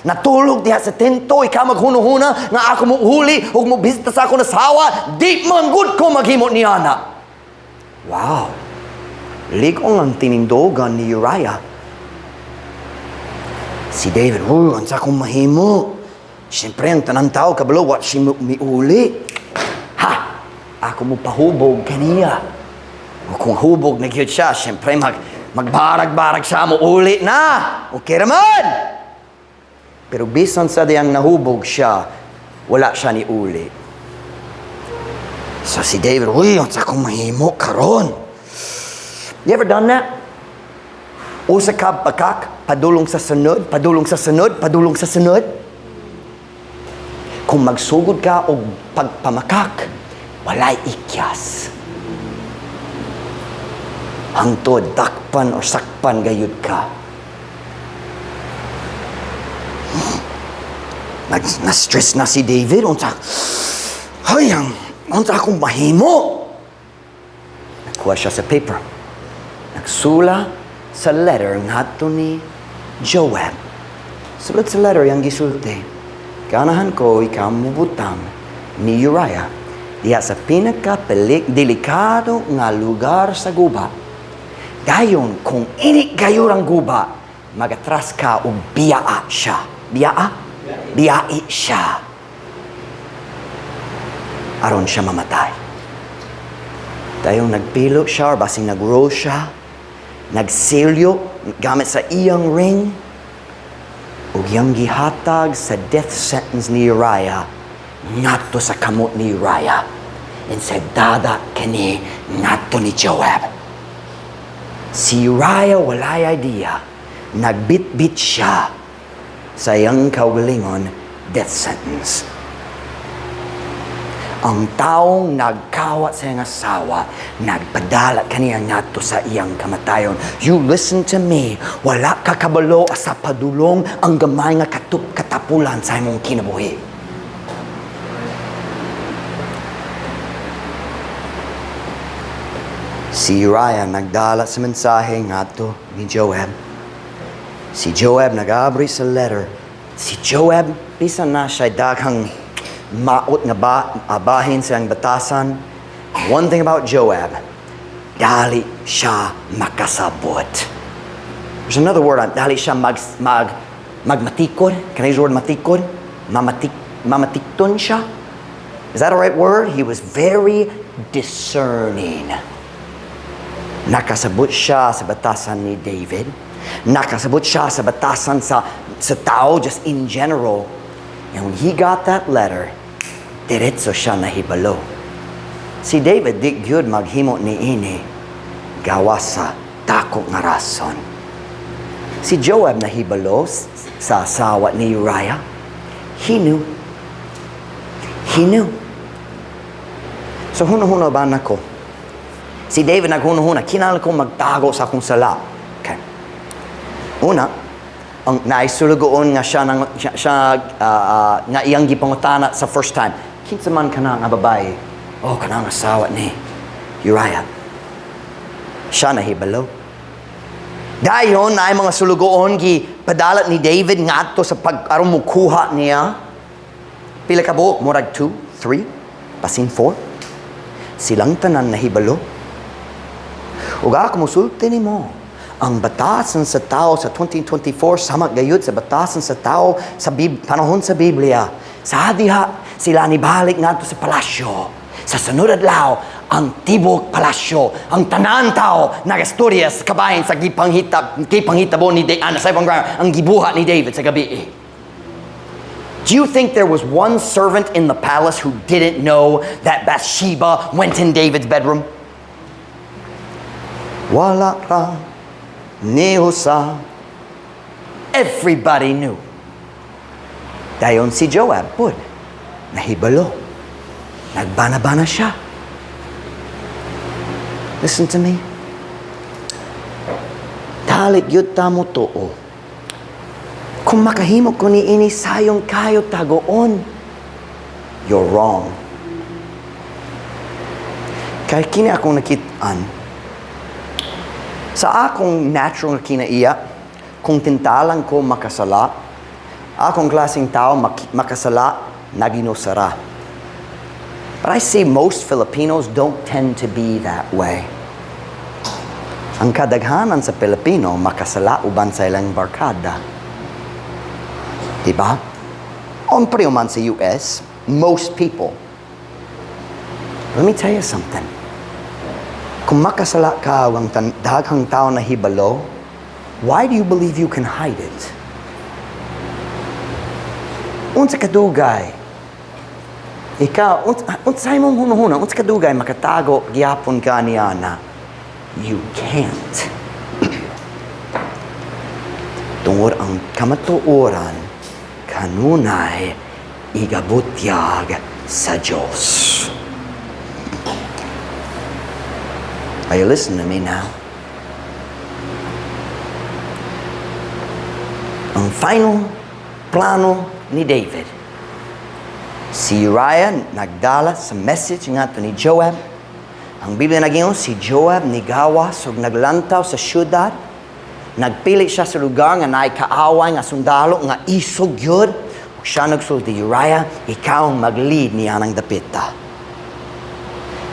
natulog diha sa tento, ikaw maghunuhuna nga ako mo uli ug mo bisita sa akong asawa? Di man gud ko maghimo niana." Wow. Lig-on ang tinindogan ni Uriah. Si David, "Oh, unsa akong mahimo? Siyempre, ang tanang tao kabalo, wa siya miuli. Ha! Ako mo pahubog kaniya. O kung hubog na gyud siya, siyempre magbarag-barag siya mo uli na. Okay raman!" Pero bisan sa diyang nahubog siya, wala siya ni uli. So si David, "Uy, unsa akong mahimo karon?" You ever done that? Usa ka pakak, padulong sa sunod, padulong sa sunod, padulong sa sunod. Kung magsugod ka og pagpamakak, walay ikyas. Hangtod dakpan or sakpan gayud ka. Na-stress na si David. Unsa, hay, unsa akong mahimo? Nagkuha siya sa paper. Nagsula sa letter ngadto ni Joab. Sulod sa letter yang gisulti, "Ganahan ko ikaw mubutang ni Uriah diha sa pinaka delikado nga lugar sa guba. Dayon, kung ini gayor ang guba, magatras ka ug biyaa siya." Biyaa? Biyai siya. Aron siya mamatay. Dayon nagpilo siya or basing nag-roll siya, nagselyo gamit sa iyang ring, ug iyang gihatag sa death sentence ni Uriah ngadto sa kamot ni Uriah and said, "Dada kini ngadto ni Joab." Si Uriah walay idea, nagbitbit siya sa iyang kaugalingon death sentence. Ang taong nagkawat sa iyang asawa, nagpadala kaniya ngadto sa iyang kamatayon. You listen to me, wala ka kabalo sa padulong ang gamay nga katapulan sa imong kinabuhi. Si Uriah nagdala sa mensahe ngadto ni Joab. Si Joab nag-abri sa letter. Si Joab, bisan na siya daghang maot nga bahin sa iyang batasan. One thing about Joab, dali siya makasabot. There's another word on dali siya magmatikod. Can I use the word matikod? Mamatikton siya? Is that a right word? He was very discerning. Nakasabot siya sa batasan ni David. Nakasabot siya sa batasan sa tao just in general. And when he got that letter, diretso siya nahibalo. Si David di gyud maghimo ni ini gawas sa dako nga rason. Si Joab nahibalo sa asawa ni Uriah. He knew. He knew. So huno-huno ba nako? Si David naghuno-huna, "Kinahanglan ko magtago sa akong sala." Okay. Una, ang naisulugoon nga siya, nang, siya, siya nga iyang gipangutana sa first time. "Kinsa man kana nga babae?" "Oh, kana ang asawa ni Uriah." Siya nahibalo. Dayon na mga sulugoon gi padalat ni David ngadto sa pag aron mukuha niya. Pila ka buok? Murag 2, 3, basin 4. Silang tanan nahibalo. Ug ako musulti nimo, ang batasan sa tao sa 2024 sama gayud sa batasan sa tao sa panahon sa Biblia. Sa diha sila nibalik ngadto sa palasyo. Sa sunod adlaw, ang tibok palasyo, ang tanan tao nagastorya sa kabahin sa gipanghitabo ni David, sa ibang grammar, ang gibuhat ni David sa gabi. Do you think there was one servant in the palace who didn't know that Bathsheba went in David's bedroom? Wala ra ni usa. Everybody knew. Dayon si Joab pud nahibalo. Nagbana-bana siya. Listen to me. Dali gyud ta motuo. Kung makahimo ko niini, sayon kaayo tagoon. You're wrong. Kay kini akong nakit-an. Sa akong natural nga kinaiya, kung tintalan ko makasala, akong klaseng tao makasala, naginusara. But I see most Filipinos don't tend to be that way. Ang kadaghanan sa Pilipino makasala uban sa ilang barkada. Diba? On pareho man sa US, most people. Let me tell you something. Kung makasala ka ang daghang tao na hibalo, why do you believe you can hide it? Unsa kadugay? Ikaw, unsay mong hunahuna, unsa kadugay makatago gyapon ka niana? You can't. Tungod ang kamatuoran kanunay igabutyag sa Diyos. Are you listening to me now? Ang final plano ni David. Si Uriah nagdala sa message ngadto ni Joab. Ang Biblia nagingon, si Joab nigawas ug naglantaw sa syudad. Nagpili siya sa lugar nga naay kaaway nga sundalo nga isog gyud. Ug siya nagsulti, "Uriah, ikaw ang mag-lead niya ng dapita."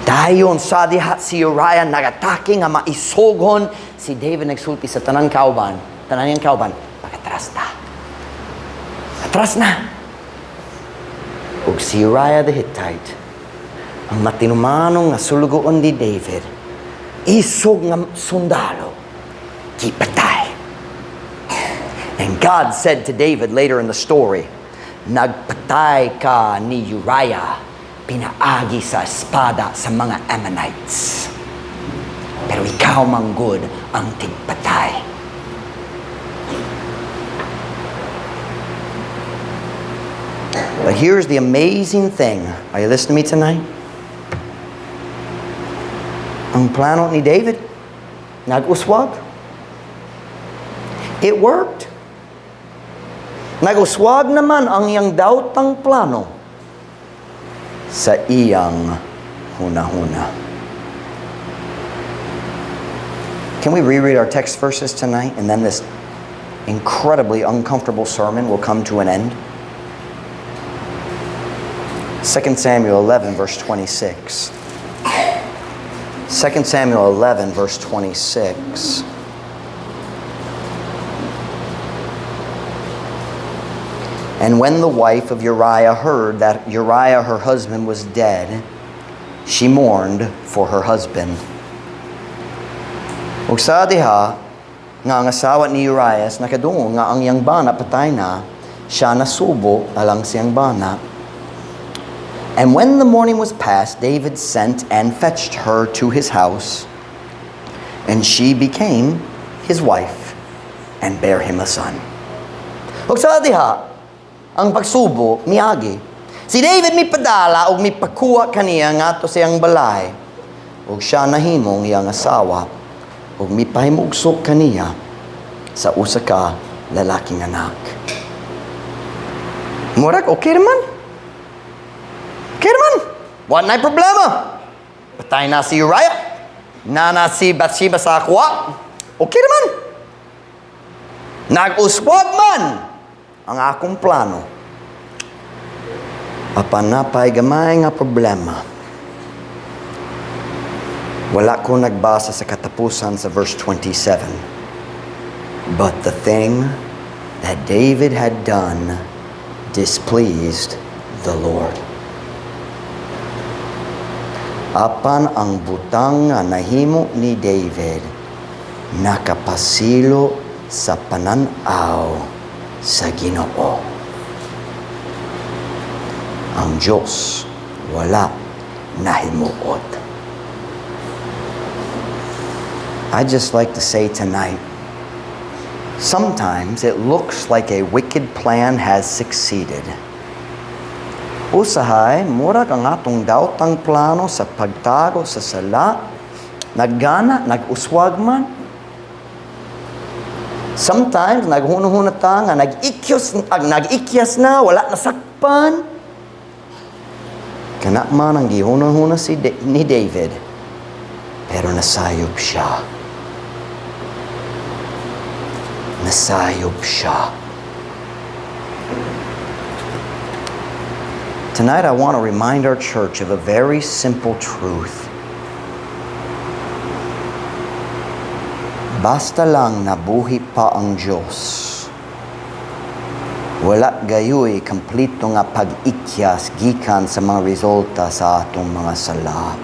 Dayon sa diha si Uriah nagatake nga maisogon, si David nagsulti sa tanang kauban, tanan niyang kauban, "Pag-atras na. Atras na." Ug si Uriah the Hittite, ang matinumanong nga sulugoon ni David, isog nga sundalo, gipatay. And God said to David later in the story, "Nagpatay ka ni Uriah pinaagi sa espada sa mga Ammonites. Pero ikaw manggod ang tigpatay." But here's the amazing thing. Are you listening to me tonight? Ang plano ni David, nag-uswag. It worked. Nag-uswag naman ang iyang daotang plano sa iyang hunahuna. Can we reread our text verses tonight, and then this incredibly uncomfortable sermon will come to an end? 2 Samuel 11, verse 26. 2 Samuel 11, verse 26. And when the wife of Uriah heard that Uriah her husband was dead, she mourned for her husband. Ug sa diha nga ang asawa ni Urias nakadungog nga ang iyang bana patay na, siya nasubo alang siyang bana. And when the mourning was past, David sent and fetched her to his house, and she became his wife and bare him a son. Ug sa diha, ang pagsubo miagi. Si David mipadala og mipakuha kaniya ngadto sa iyang balay, ug siya nahimong iyang asawa ug mipahimugsok kaniya sa usa ka lalaking anak. Murag okay naman. Okay naman. Wa na problema. Patay na si Uriah. Naa na si Bathsheba sa akoa. Okay naman. Nag-uswag man ang akong plano. Apan napay gamay nga problema. Wala ko nagbasa sa katapusan sa verse 27. But the thing that David had done displeased the Lord. Apan ang butang nga nahimo ni David nakapasilo sa pananaw sa Ginoo. Ang Diyos wala nahimuot. I'd just like to say tonight, sometimes it looks like a wicked plan has succeeded. Usahay, murag ang atong daotang plano sa pagtago sa sala, Naggana, nag-uswag man. Sometimes, naghunahuna ta nga, nag-ikyas na, wala nasakpan. Kana man ang gihunahuna ni David, pero nasayop siya. Nasayop siya. Tonight, I want to remind our church of a very simple truth. Basta lang nabuhi pa ang Diyos, wala gayoy kompleto nga pag-ikyas gikan sa mga resulta sa atong mga sala.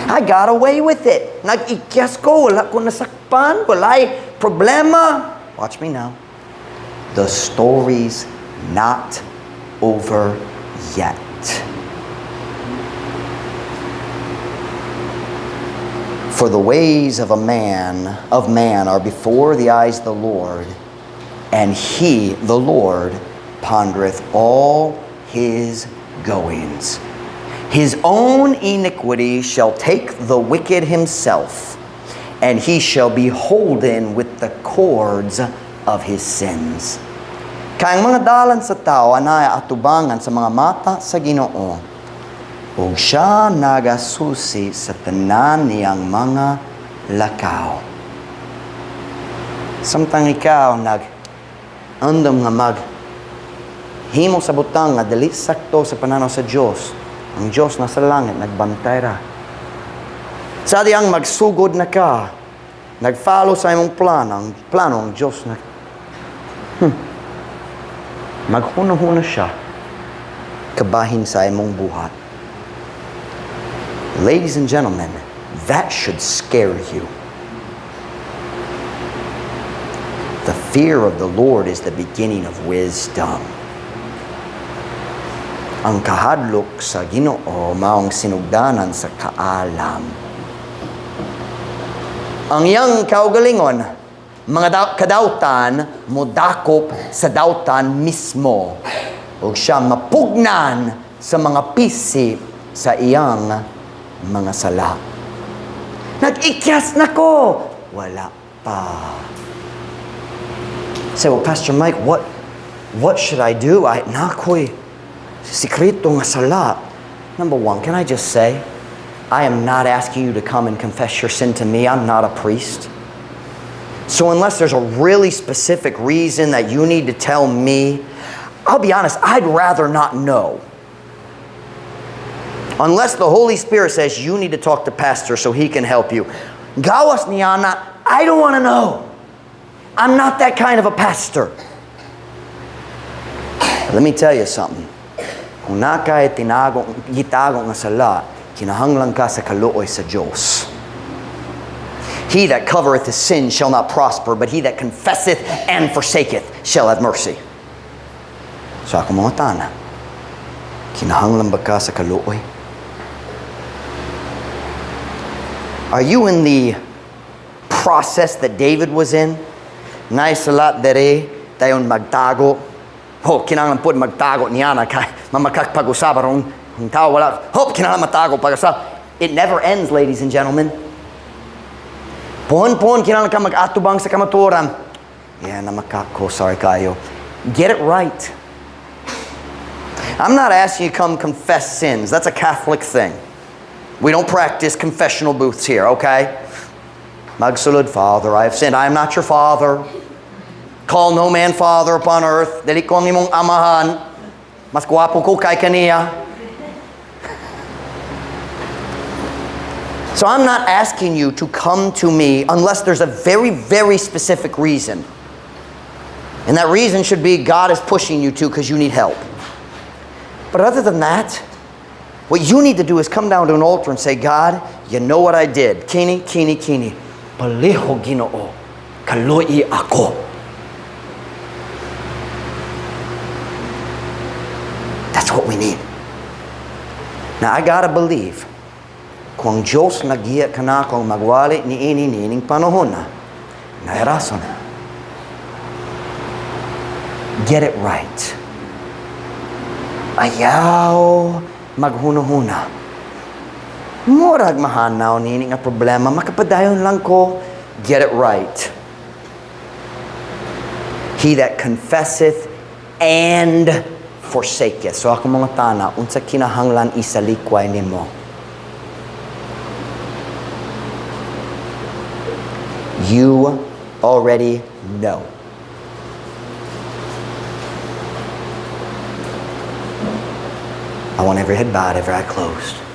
I got away with it. Nag-ikyas ko, wala ko nasakpan, walay problema. Watch me now. The story's not over yet. For the ways of man are before the eyes of the Lord, and he, the Lord, pondereth all his goings. His own iniquity shall take the wicked himself, and he shall be holden with the cords of his sins. Kay ang mga dalan sa tao anay atubangan sa mga mata sa Ginoo, ug siya nagasusi sa tanan niyang mga lakaw. Samtang ikaw nag-andam nga mag himo sa butang nga dili sakto sa pananaw sa Dios, ang Dios nasa langit nagbantay ra. Sa diyang magsugod na ka, nag-follow sa imong plano, ang plano ang Dios na maghuna-huna siya kabahin sa imong buhat. Ladies and gentlemen, that should scare you. The fear of the Lord is the beginning of wisdom. Ang kahadlok sa Ginoo maong sinugdanan sa kaalam. Ang iyang kaugalingon, mga kadawtan modakop sa dawtan mismo, ug siya mapugnan sa mga pisi sa iyang mga sala. Nag-ikyas na ko! Wala pa. Say, "Well, Pastor Mike, what should I do? I naa ko'y sikreto nga sala." Number one, can I just say, I am not asking you to come and confess your sin to me. I'm not a priest. So unless there's a really specific reason that you need to tell me, I'll be honest, I'd rather not know. Unless the Holy Spirit says you need to talk to pastor so he can help you. Gawas niana, I don't want to know. I'm not that kind of a pastor. Let me tell you something. Kung naa kay tinago, gitago nga sala, kinahanglan ka sa kaluoy sa Diyos. He that covereth his sin shall not prosper, but he that confesseth and forsaketh shall have mercy. So ako mga tana, kinahanglan ba ka sa kaluoy? Are you in the process that David was in? Naay sala dere, dayon magtago. Oh, kinahanglan pod magtago niya na kay mamakakpag-usab aron ang tao wala. Oh, kinahanglan matago pag-usab. It never ends, ladies and gentlemen. Pohon-pohon, kinahanglan ka mag-atubang sa kamatuoran. Yeah, namakako, sorry kayo. Get it right. I'm not asking you to come confess sins. That's a Catholic thing. We don't practice confessional booths here, okay? Magsulod, "Father, I have sinned." I am not your father. Call no man father upon earth. Dili ko ang imong amahan. Mas gwapo ko kay kaniya. So I'm not asking you to come to me unless there's a very, very specific reason. And that reason should be God is pushing you to because you need help. But other than that, what you need to do is come down to an altar and say, "God, you know what I did. Kini, kini, kini. Palihog Ginoo. Kaluoy ako." That's what we need. Now, I got to believe, kung ang Diyos nagiya ka na akong magwali ni ini ni ining panahon na, nairason. Get it right. Ayaw maghunuhuna. Murag mahanaw nini nga problema, makapadayon lang ko. Get it right. He that confesseth and forsaketh. So ako mangutana, unsa kinahanglan isalikway nimo? You already know. I want every head bowed, every eye closed.